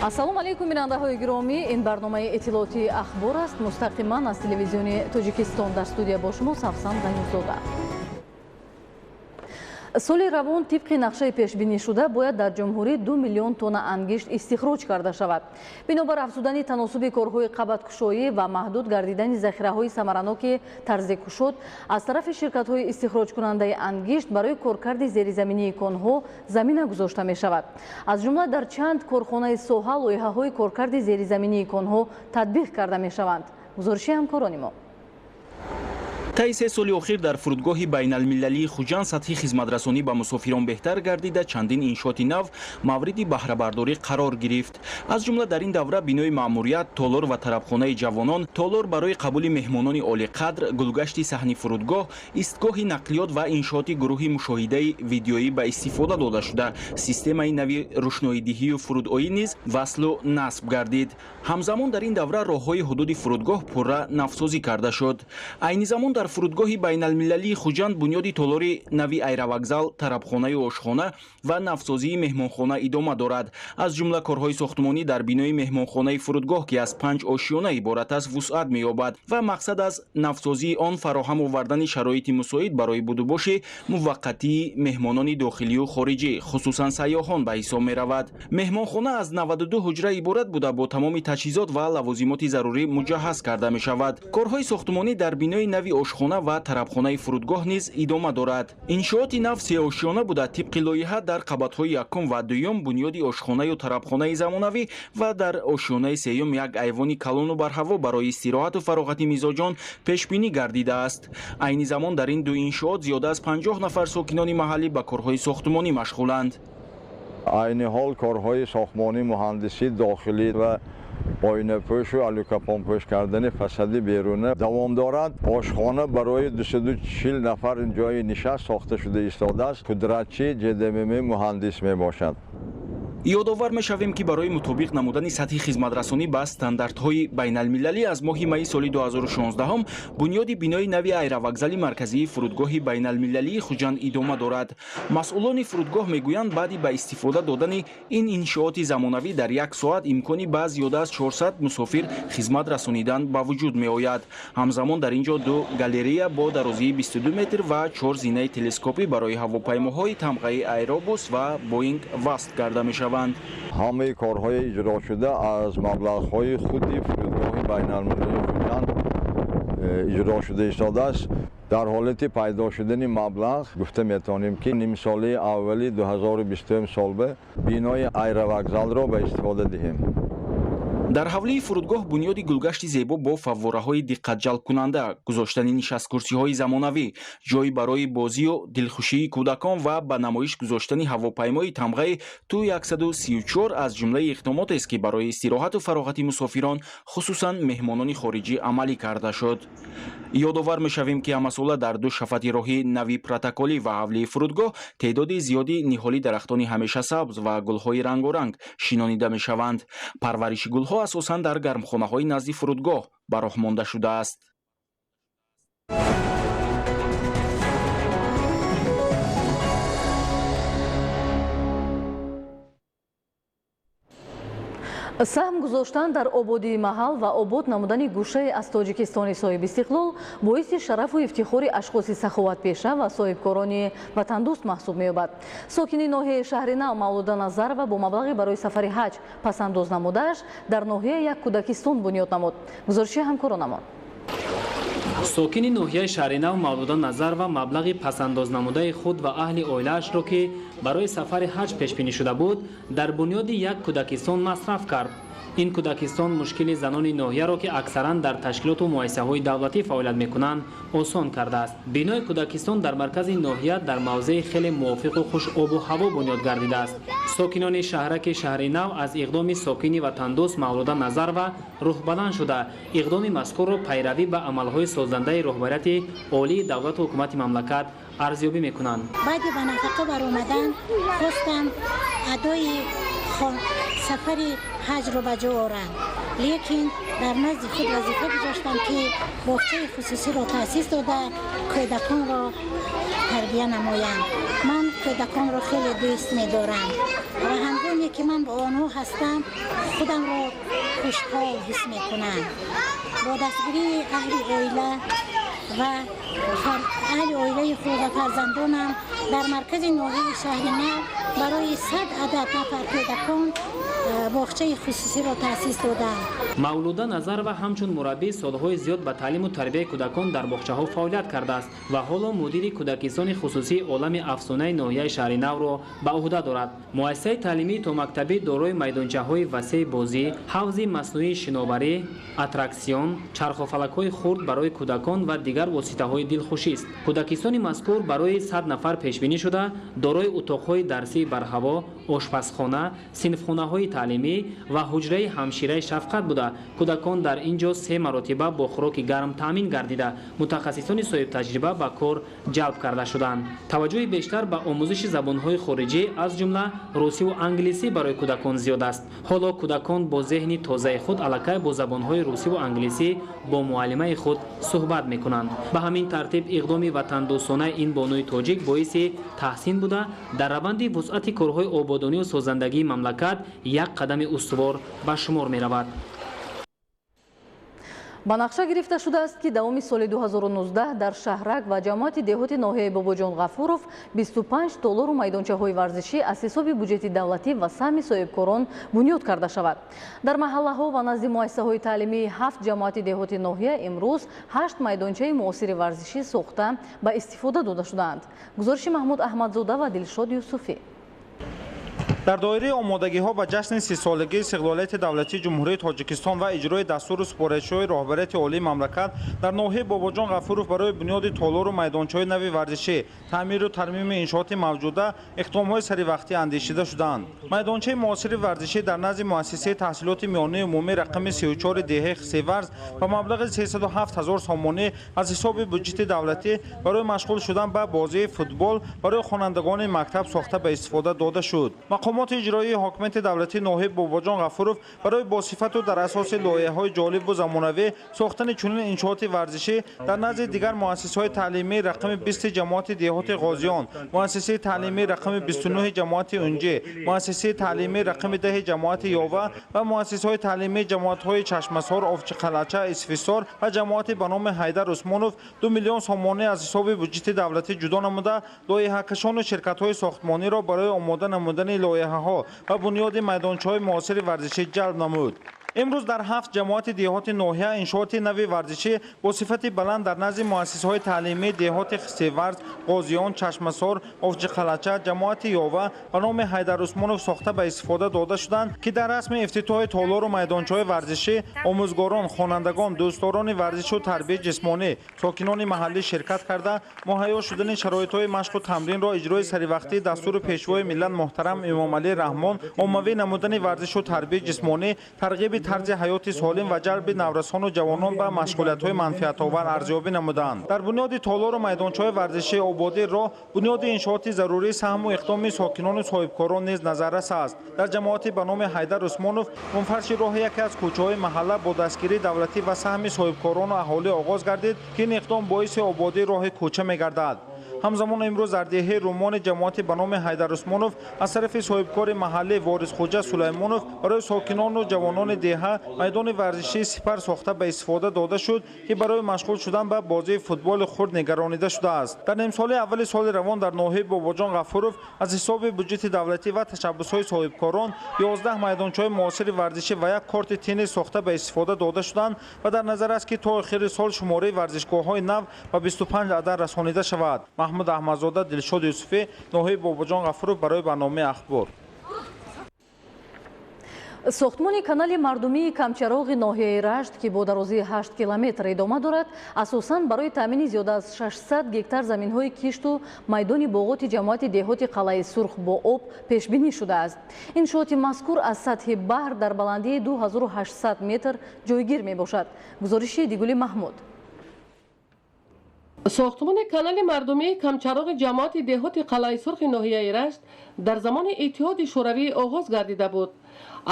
Ассалому алайкум, бинандаҳои гиромӣ. Ин барномаи иттилоотии «Ахбор» аст, мустақиман аз телевизиони Тоҷикистон. Дар студия бо шумо Савсан Ғанизода. Соли равон тибқи нақшаи пешбинишуда бояд дар ҷумҳурӣ 2 миллион тонна ангишт истихроҷ карда шавад. Бинобар афзудани таносуби корҳои қабаткушоӣ ва маҳдуд гардидани захираҳои самараноки тарзи кушод аз тарафи ширкатҳои истихроҷкунандаи ангишт, барои коркарди зеризаминии конҳо замина гузошта мешавад. Аз ҷумла дар чанд корхонаи соҳа лоиҳаҳои коркарди зеризаминии конҳо татбиқ карда мешаванд. Гузориши ҳамкорони мо. Таи 3 соли охир дар фурудгоҳи байналмилалии Хуҷанд сатҳи хизматрасонӣ ба мусофирон беҳтар гардида, чандин иншооти нав мавриди баҳрабардорӣ қарор гирифт. Аз ҷумла дар ин давра бинои маъмурият, толор ва тарабхонаи ҷавонон, толор барои қабули меҳмонони олиқадр, гулгашти саҳни фурудгоҳ, истгоҳи нақлиёт ва иншооти гурӯҳи мушоҳидаи видеоӣ ба истифода дода шуда, системаи нави рӯшноидиҳию фурудоӣ низ васлу насб гардид. Ҳамзамон дар ин давра роҳҳои ҳудуди фурудгоҳ пурра навсозӣ карда шуд. Айни замон дар фурудгоҳи байналмилалии Хуҷанд бунёди толори нави аэровокзал, тарабхонаю ошхона ва навсозии меҳмонхона идома дорад. Аз ҷумла корҳои сохтмонӣ дар бинои меҳмонхонаи фурудгоҳ, ки аз панҷ ошиёна иборат аст, вусъат меёбад ва мақсад аз навсозии он фароҳам овардани шароити мусоид барои будубоши муваққатии меҳмонони дохилию хориҷӣ, хусусан сайёҳон, ба ҳисоб меравад. Меҳмонхона аз 92 ҳуҷра иборат буда, бо тамоми таҷҳизот ва лавозимоти зарурӣ муҷаҳҳаз карда мешавад. Корҳои сохтмонӣ дар бинои нави ошхона ва тарабхонаи фурудгоҳ низ идома дорад. Иншооти нав сеошиёна буда, тибқи лоиҳа дар қабатҳои якум ва дуюм бунёди ошхонаю тарабхонаи замонавӣ ва дар ошиёнаи сеюм як айвони калону барҳаво барои истироҳату фароғати мизоҷон пешбинӣ гардидааст. Айни замон дар ин ду иншоот зиёда аз 50 нафар сокинони маҳаллӣ ба корҳои сохтмонӣ машғуланд. Айни ҳол корҳои сохтмонӣ, муҳандисии дохилӣ ва оинапӯшу алюкапонпӯш кардани фасади беруна давом дорад. Ошхона барои 240 нафар ҷои нишаст сохта шуда истодааст. Пудратчи ЖДММ муҳандис мебошад. Ёдовар мешавем, ки барои мутобиқ намудани сатҳи хизматрасонӣ ба стандартҳои байналмилалӣ аз моҳи майи соли 2016 бунёди бинои нави аэровокзали марказии фурудгоҳи байналмилалии Хуҷанд идома дорад. Масъулони фурудгоҳ мегӯянд, баъди ба истифода додани ин иншооти замонавӣ дар як соат имкони ба зиёда аз 400 мусофир хизмат расонидан ба вуҷуд меояд. Ҳамзамон дар ин ҷо ду галерея бо дарозии 22 метр ва чор зинаи телескопӣ барои ҳавопаймоҳои тамғаи Айробус ва Боинг васл карда мешаванд. Ҳамаи корҳои иҷрошуда аз маблағҳои худи фурудгоҳи байналмилалии Хуҷанд иҷро шуда истодааст. Дар ҳолати пайдо шудани маблағ гуфта метавонем, ки нимсолаи аввали 2020 солба бинои аэровокзалро ба истифода диҳем. Дар ҳавлии фурудгоҳ бунёди гулгашти зебо бо фаввораҳои диққатҷалбкунанда, гузоштани нишасткурсиҳои замонавӣ, ҷой барои бозию дилхушии кӯдакон ва ба намоиш гузоштани ҳавопаймои тамғаи Ту-134 аз ҷумлаи иқдомотест, ки барои истироҳату фароғати мусофирон, хусусан меҳмонони хориҷӣ, амалӣ карда шуд. Ёдовар мешавем, ки ҳамасола дар ду шафати роҳи нави протоколӣ ва ҳавлии фурудгоҳ теъдоди зиёди ниҳоли дарахтони ҳамешасабз ва гулҳои рангоранг шинонида мешаванд. Парвариши гулҳо асосан дар гармхонаҳои назди фурудгоҳ ба роҳ монда шудааст. Саҳм гузоштан дар ободии маҳал ва обод намудани гӯшае аз Тоҷикистони соҳибистиқлол боиси шарафу ифтихори ашхоси саховатпеша ва соҳибкорони ватандӯст маҳсуб меёбад. Сокини ноҳияи Шаҳри Нав Мавлуда Назарова бо маблағи барои сафари ҳаҷ пасандоз намудааш дар ноҳия як кӯдакистон бунёд намуд. Гузориши ҳамкоронамон. Сокини ноҳияи Шаҳринав Мавлуда Назарова маблағи пасандознамудаи худ ва аҳли оилаашро, ки барои сафари ҳаҷ пешбинӣ шуда буд, дар бунёди як кӯдакистон масраф кард. Ин кӯдакистон мушкили занони ноҳияро, ки аксаран дар ташкилоту муассисаҳои давлатӣ фаъолият мекунанд, осон кардааст. Бинои кӯдакистон дар маркази ноҳия дар мавзеи хеле мувофиқу хушобу ҳаво бунёд гардидааст. Сокинони шаҳраки Шаҳри Нав аз иқдоми сокини ватандӯст Мавлуда Назарова рӯҳбаланд шуда, иқдоми мазкурро пайравӣ ба амалҳои созандаи роҳбарияти олии давлату ҳукумати мамлакат арзёбӣ мекунанд. Баъди ба нафақа баромадан хостам адои сафари ҳаҷро ба ҷо орам. Лекин дар назди худ вазифа гузоштам, ки боғчаи хусусиро таъсис дода, кӯдаконро тарбия намоям. Ман кӯдаконро хеле дӯст медорам ва ҳангоме ки ман бо онҳо ҳастам, худамро хушҳол ҳис мекунам. Бо дастгирии аҳли оила ва аҳли оилаи худ ва фарзандонам дар маркази ноҳияи Шаҳри Нав барои 100 адад нафар кӯдакон боғчаи хусусиро таъсис додам. Мавлуда Назарова ҳамчун мураббӣ солҳои зиёд ба таълиму тарбияи кӯдакон дар боғчаҳо фаъолият кардааст ва ҳоло мудири кӯдакистони хусусии Олами афсонаи ноҳияи Шаҳри Навро ба ӯҳда дорад. Муассисаи таълимии томактабӣ дорои майдончаҳои васеи бозӣ, ҳавзи маснӯии шиноварӣ, аттраксион, чархофалакҳои хурд барои кӯдакон ва дигар воситаҳои дилхушист. Кӯдакистони мазкур барои 100 нафар пешбинӣ шуда, дорои утоқҳои дарсии барҳаво, ошпазхона, синфхонаҳои таълимӣ ва ҳуҷраи ҳамшираи шафқат буда, кӯдакон дар ин ҷо се маротиба бо хӯроки гарм таъмин гардида, мутахассисони соҳибтаҷриба ба кор ҷалб карда шуданд. Таваҷҷӯҳи бештар ба омӯзиши забонҳои хориҷӣ, аз ҷумла русиву англисӣ, барои кӯдакон зиёд аст. Ҳоло кӯдакон бо зеҳни тозаи худ аллакай бо забонҳои русиву англисӣ бо муаллимаи худ суҳбат мекунанд. Ба ҳамин тартиб, иқдоми ватандӯстонаи ин бонуи тоҷик боиси таҳсин буда, дар раванди вусъати корҳои ободонию созандагии мамлакат як қадами устувор ба шумор меравад. Ба нақша гирифта шудааст, ки давоми соли 2019 дар шаҳрак ва ҷамоати деҳоти ноҳияи Бобоҷон Ғафуров 25 толору майдончаҳои варзишӣ аз ҳисоби буҷети давлатӣ ва саҳми соҳибкорон бунёд карда шавад. Дар маҳаллаҳо ва назди муассисаҳои таълимии ҳафт ҷамоати деҳоти ноҳия имрӯз ҳашт майдончаи муосири варзишӣ сохта ба истифода дода шудаанд. Гузориши Маҳмуд Аҳмадзода ва Дилшод Юсуфӣ. Дар доираи омодагиҳо ба ҷашни 30-солагии истиқлолияти давлатии Ҷумҳурии Тоҷикистон ва иҷрои дастуру супоришҳои роҳбарияти олии мамлакат, дар ноҳияи Бобоҷон Ғафуров барои бунёди толору майдончаҳои нави варзишӣ, таъмиру тармими иншооти мавҷуда иқдомҳои саривақтӣ андешида шудаанд. Майдончаи муосири варзишӣ дар назди муассисаи таҳсилоти миёнаи умумӣ рақами 34 деҳаи Хисеварз ба маблағи 307 ҳазор сомонӣ аз ҳисоби буҷети давлатӣ барои машғул шудан ба бозии футбол барои хонандагони мактаб сохта ба истифода дода шуд. Мақомоти иҷроии ҳокимияти давлатии ноҳияи Бобоҷон Ғафуров барои босифату дар асоси лоиҳаҳои ҷолибу замонавӣ сохтани чунин иншооти варзишӣ дар назди дигар муассисаҳои таълимии рақами 20 ҷамоати деҳоти Ғозиён, муассисаи таълимии рақами 29 ҷамоати Унҷӣ, муассисаи таълимии рақами 10 ҷамоати Ёва ва муассисаҳои таълимии ҷамоатҳои Чашмасор, Овчиқалача, Исфисор ва ҷамоати ба номи Ҳайдар Усмонов 2 миллион сомонӣ аз ҳисоби буҷети давлатӣ ҷудо намуда, лоиҳакашону ширкатҳои сохтмониро барои омода намудани лоиҳаҳо ва бунёди майдончаҳои муосири варзишӣ ҷалб намуд. Имрӯз дар ҳафт ҷамоати деҳоти ноҳия иншооти нави варзишӣ бо сифати баланд дар назди муассисаҳои таълимии деҳоти Хисеварз, Ғозиён, Чашмасор, Овчиқалача, ҷамоати Ёва ба номи Ҳайдар Усмонов сохта ба истифода дода шуданд, ки дар расми ифтитоҳи толору майдончаҳои варзишӣ омӯзгорон, хонандагон, дӯстдорони варзишу тарбияи ҷисмонӣ, сокинони маҳаллӣ ширкат карда, муҳайё шудани шароитҳои машқу тамринро иҷрои саривақтии дастуру Пешвои миллат муҳтарам Эмомалӣ Раҳмон, оммавӣ намудани варзишу тарбияи ҷисмонӣ, тарғиби тарзи ҳаёти солим ва ҷалби наврасону ҷавонон ба машғулиятҳои манфиатовар арзёбӣ намуданд. Дар бунёди толору майдончаҳои варзишии ободии роҳ, бунёди иншооти зарурӣ саҳму иқдоми сокинону соҳибкорон низ назаррас аст. Дар ҷамоати ба номи Ҳайдар Усмонов мунфарши роҳи яке аз кӯчаҳои маҳалла бо дастгирии давлатӣ ва саҳми соҳибкорону аҳолӣ оғоз гардид, ки ин иқдом боиси ободии роҳи кӯча мегардад. Ҳамзамон имрӯз дар деҳаи Румони ҷамоати ба номи Ҳайдар Усмонов аз тарафи соҳибкори маҳаллӣ Ворисхӯҷа Сулаймонов барои сокинону ҷавонони деҳа майдони варзишии сипар сохта ба истифода дода шуд, ки барои машғул шудан ба бозии футболи хурд нигаронида шудааст. Дар нимсолаи аввали соли равон дар ноҳияи Бобоҷон Ғафуров аз ҳисоби буҷети давлатӣ ва ташаббусҳои соҳибкорон 11 майдончаҳои муосири варзишӣ ва як корти теннис сохта ба истифода дода шуданд ва дар назар аст, ки то охири сол шумораи варзишгоҳҳои нав ба 25 адад расонида шавад. Маҳмуд Аҳмадзода, Дилшод Юсуфӣ, ноҳияи Бобоҷон Ғафуров барои барномаи Ахбор. Сохтмони канали мардумии Камчароғи ноҳияи Рашт, ки бо дарозии 8 километр идома дорад, асосан барои таъмини зиёда аз 600 гектар заминҳои кишту майдони боғоти ҷамоати деҳоти Қалъаи Сурх бо об пешбинӣ шудааст. Иншооти мазкур аз сатҳи баҳр дар баландии 2800 метр ҷойгир мебошад. Гузориши Дигули Маҳмуд. Сохтмони канали мардумии Камчароғи ҷамоати деҳоти Қалъаи Сурхи ноҳияи Рашт дар замони Иттиҳоди Шӯравӣ оғоз гардида буд.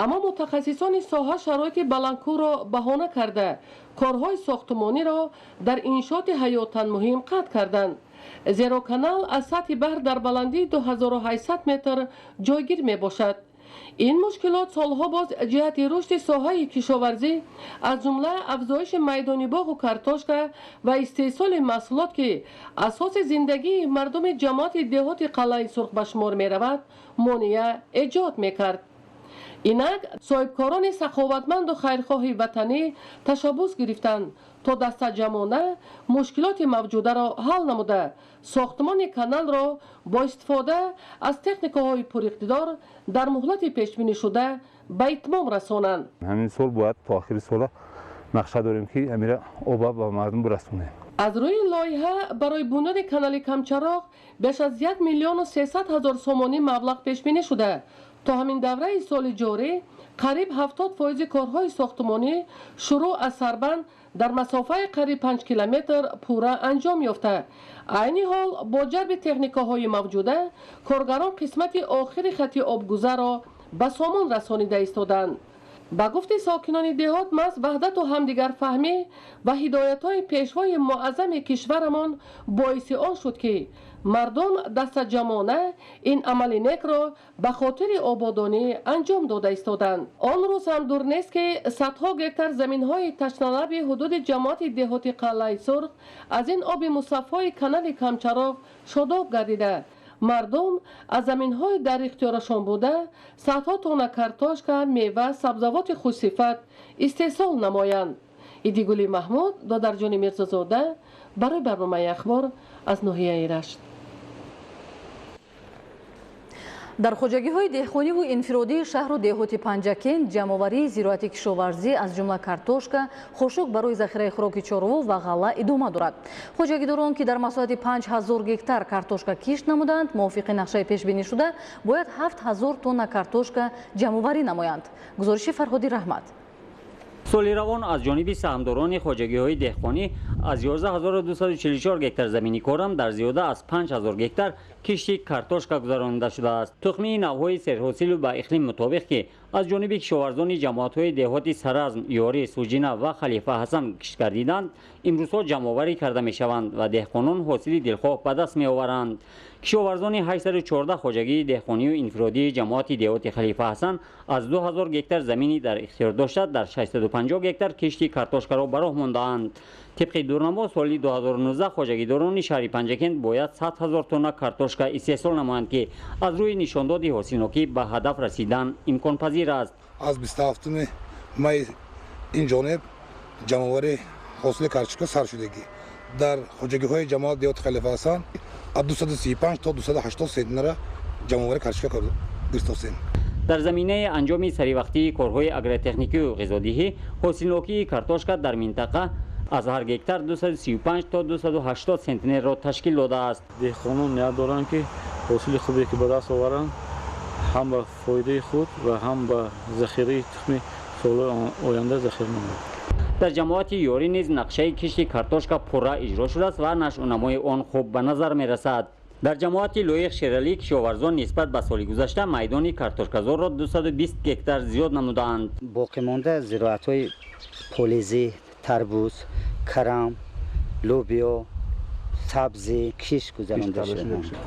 Аммо мутахассисони соҳа шароити баландкӯҳро баҳона карда, корҳои сохтумониро дар иншооти ҳаётан муҳим қатъ карданд. Зеро канал аз сатҳи баҳр дар баландии 2800 метр ҷойгир мебошад. Ин мушкилот солҳо боз ҷиҳати рушди соҳаи кишоварзӣ, аз ҷумла афзоиши майдони боғу картошка ва истеҳсоли маҳсулот, ки асоси зиндагии мардуми ҷамоати деҳоти Қалъаи Сурх ба шумор меравад, монеа эҷод мекард. Инак соҳибкорони саховатманду хайрхоҳи ватанӣ ташаббус гирифтанд, то дастаҷамъона мушкилоти мавҷударо ҳал намуда, сохтмони каналро бо истифода аз техникаҳои пуриқтидор дар муҳлати пешбинишуда ба итмом расонанд. Ҳамин сол бояд то охири сола нақша дорем, ки ҳамира оба ба мардум бирасонем. Аз рӯи лоиҳа барои бунёди канали Камчароғ беш аз 1 300 000 сомонӣ маблағ пешбинӣ шуда, то ҳамин давраи соли ҷорӣ қариб 70 фоизи корҳои сохтмонӣ шурӯъ аз сарбанд дар масофаи қариб 5 километр пурра анҷом ёфта, айни ҳол бо ҷалби техникаҳои мавҷуда коргарон қисмати охири хати обгузарро ба сомон расонида истоданд. Ба гуфти сокинони деҳот, маҳз ваҳдату ҳамдигарфаҳмӣ ва ҳидоятҳои пешвои муаззами кишварамон боиси он шуд, ки мардум дастаҷамъона ин амали некро ба хотири ободонӣ анҷом дода истоданд. Он рӯз ҳам дур нест, ки садҳо гектар заминҳои ташналаби ҳудуди ҷамоати деҳоти Қалъаи Сурх аз ин оби мусаффои канали Камчароғ шодоб гардида, мардум аз заминҳои дар ихтиёрашон буда садҳо тонна картошка, мева, сабзавоти хушсифат истеҳсол намоянд. Идигули Маҳмуд, Додарҷони Мирзозода барои барномаи «Ахбор» аз ноҳияи Рашт. Дар хоҷагиҳои деҳқониву инфиродии шаҳру деҳоти Панҷакент ҷамъоварии зироати кишоварзӣ, аз ҷумла картошка, хошок барои захираи хӯроки чорво ва ғалла идома дорад. Хоҷагидорон, ки дар масоҳати 5000 гектар картошка кишт намуданд, мувофиқи нақшаи пешбинишуда бояд 7000 тонна картошка ҷамъоварӣ намоянд. Гузориши Фарҳоди Раҳмат. Соли равон аз ҷониби саҳмдорони хоҷагиҳои деҳқонӣ аз 11244 гектар замини корам дар зиёда аз 5000 гектар кишти картошка гузаронида шудааст. Тухмии навъҳои серҳосилу ба иқлим мутобиқ, ки аз ҷониби кишоварзони ҷамоатҳои деҳоти Саразм, Ёрӣ, Суҷина ва Халифа Ҳасан кишт гардиданд, имрӯзҳо ҷамъоварӣ карда мешаванд ва деҳқонон ҳосили дилхоҳ ба даст меоваранд. Кишоварзони 814 хоҷагии деҳқонию инфиродии ҷамоати деҳоти Халифа Ҳасан аз 2000 гектар замини дар ихтиёр дошта дар 650 гектар кишти картошкаро ба роҳ мондаанд. Тибқи дурнамо, соли 2019 хоҷагидорони шаҳри Панҷакент бояд 100 ҳазор тонна картошка истеҳсол намоянд, ки аз рӯи нишондоди ҳосилнокӣ ба ҳадаф расидан имконпазир аст. Аз 27 май ин ҷониб ҷамъоварии ҳосили картошка сар шудагӣ. Дар хоҷагиҳои ҷамоат деҳоти Халифа Ҳасан аз 235 то 280 центнера ҷамъоварии картошка гирифтосем. Дар заминаи анҷоми саривақтии корҳои агротехникию ғизодиҳӣ, ҳосилнокии картошка дар минтақа аз ҳар гектар 235 то 280 центнерро ташкил додааст. Деҳқонон ният доранд, ки ҳосили хубе ки ба даст оваранд, ҳам ба фоидаи худ ва ҳам ба захираи тухми солҳои оянда захира намояд. Дар ҷамоати Ёрӣ низ нақшаи кишти картошка пурра иҷро шудааст ва нашъунамои он хуб ба назар мерасад. Дар ҷамоати Лоиқ Шералӣ кишоварзон нисбат ба соли гузашта майдони картошказорро 220 гектар зиёд намудаанд. Боқимонда зироатҳои полизӣ, тарбуз, карам, лӯбиё, сабзӣ кишт гузаронда шуд.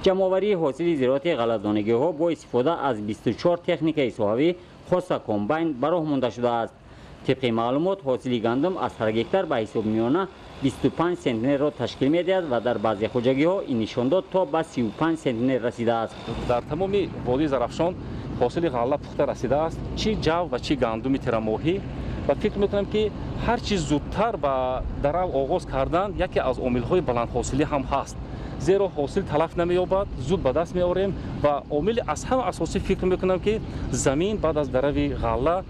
Ҷамъоварии ҳосили зироати ғалладонагиҳо бо истифода аз 24 техникаи соҳавӣ, хоса комбайн, ба роҳ монда шудааст. Тибқи маълумот, ҳосили гандум аз ҳар гектар ба ҳисоби миёна 25 центнерро ташкил медиҳад ва дар баъзе хоҷагиҳо ин нишондод то ба 35 центнер расидааст. Дар тамоми водии Зарафшон ҳосили ғалла пухта расидааст, чӣ ҷав ва чӣ гандуми тирамоҳӣ, ва фикр мекунам, ки ҳар чӣ зудтар ба дарав оғоз кардан яке аз омилҳои баландҳосилӣ ҳам ҳаст, зеро ҳосил талаф намеёбад, зуд ба даст меорем. Ва омили аз ҳама асосӣ, фикр мекунам, ки замин баъд аз дарави ғалла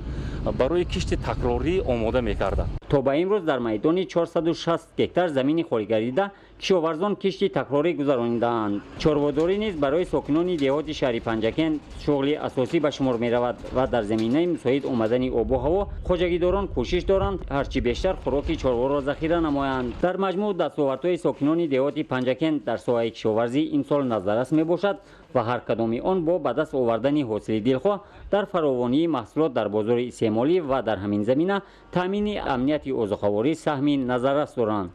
барои кишти такрорӣ омода мегардад. То ба имрӯз дар майдони 460 гектар замини холигардида кишоварзон кишти такрорӣ гузаронидаанд. Чорводорӣ низ барои сокинони деҳоти шаҳри Панҷакент шуғли асосӣ ба шумор меравад ва дар заминаи мусоид омадани обу ҳаво хоҷагидорон кӯшиш доранд, ҳарчи бештар хӯроки чорворо захира намоянд. Дар маҷмӯъ, дастовардҳои сокинони деҳоти Панҷакент дар соҳаи кишоварзӣ имсол назаррас мебошад. Ва ҳар кадоми он бо ба даст овардани ҳосили дилхоҳ дар фаровонии маҳсулот дар бозори истеъмолӣ ва дар ҳамин замина таъмини амнияти озуқаворӣ саҳми назаррас доранд.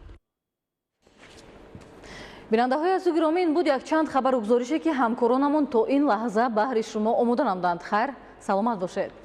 Бинандаҳои азизу гиромӣ, ин буд якчанд хабару гузорише, ки ҳамкоронамон то ин лаҳза баҳри шумо омода намуданд. Хайр, саломат бошед.